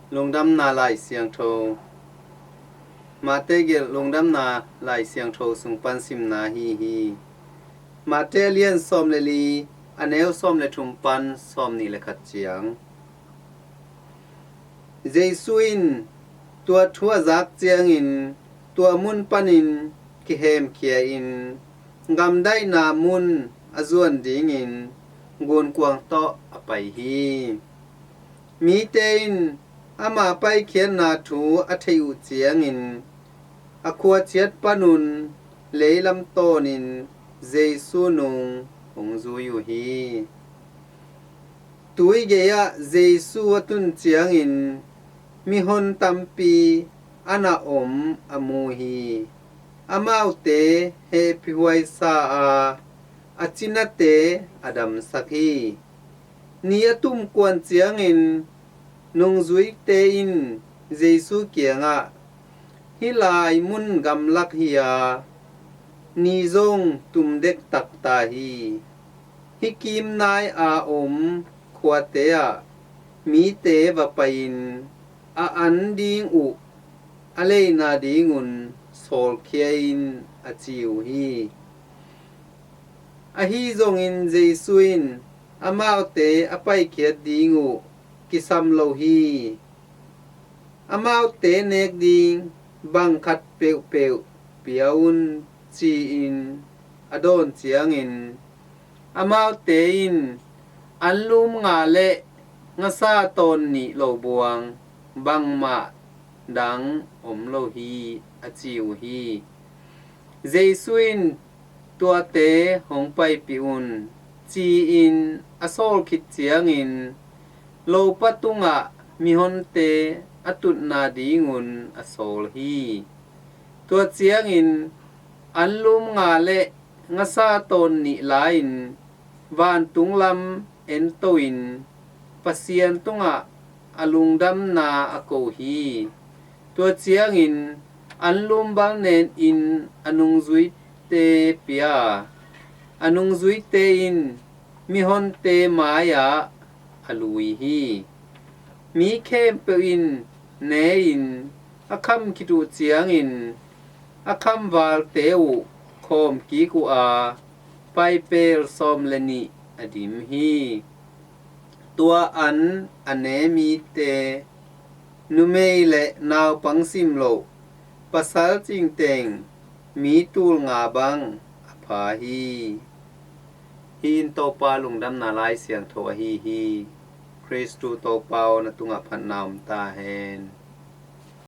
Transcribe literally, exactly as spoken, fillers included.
Lungdamna Lai Siangtho. Mate gelh Lungdamna Lai Siangtho sung pan simna hi hi. Mate a lian sawm le li, a neu sawm le thum pan sawm nih le khat ciang. Jesu in tua thu a zak ciangin tua mun panin kihemkhia in gamdaihna mun a zuan dingin gunkuang tawh a pai hi. Mite in ama paikhiatna thu a theih uh ciangin a khuaciat panun leilam tawnin Jesu nung hong zui uh hi. Tui gei-ah Jesu a tun ciangin mihon tampi a na om a mu hi. Amaute hehpihhuai sa a, a cinate a damsak hi. Ni a tumkuan ciangin nungzuite in Jesu kiangah, "Hih lai mun gamlak hi a, ni zong tum dektak ta hi. Hih kimnai a om khuate ah mite va pai-in a an ding uh a leina dingun sawlkhia in," a ci uh hi. Ahi zongin Jesu in amaute a paikhiat ding uh kisam lo hi. "Amaute nek ding bang khat peuhpeuh pia un," ci-in a dawn ciangin amaute in, "Anlum nga le ngasa tawn nih lo buang bangmah dang om lo hi," a ci uh hi. Jesu in, "Tuate hong paipih un," ci-in a sawl khit ciangin lopa tungah mihonte a tutna dingun a sawl hi. Tua ciangin anlum nga le ngasa tawn nih la-in vantung lam ento-in Pasian tungah a lungdamna a ko hi. Tua ciangin anlum bal nenin a nungzuite pia a, a nungzuite in mihonte mai-ah a lui hi. Mi khempeuh in ne-in a kham khit uh ciangin a khamvalte uh khawm kik uh a, paipel sawm le nih a dim hi. Tua an a ne mite, numei le naupang simloh, pasal cingteng mi tul nga bang a pha hi. Hih in Topa Lungdamna Lai Siangtho ahi hi. Khristu Topa aw, na tungah phatna om ta hen.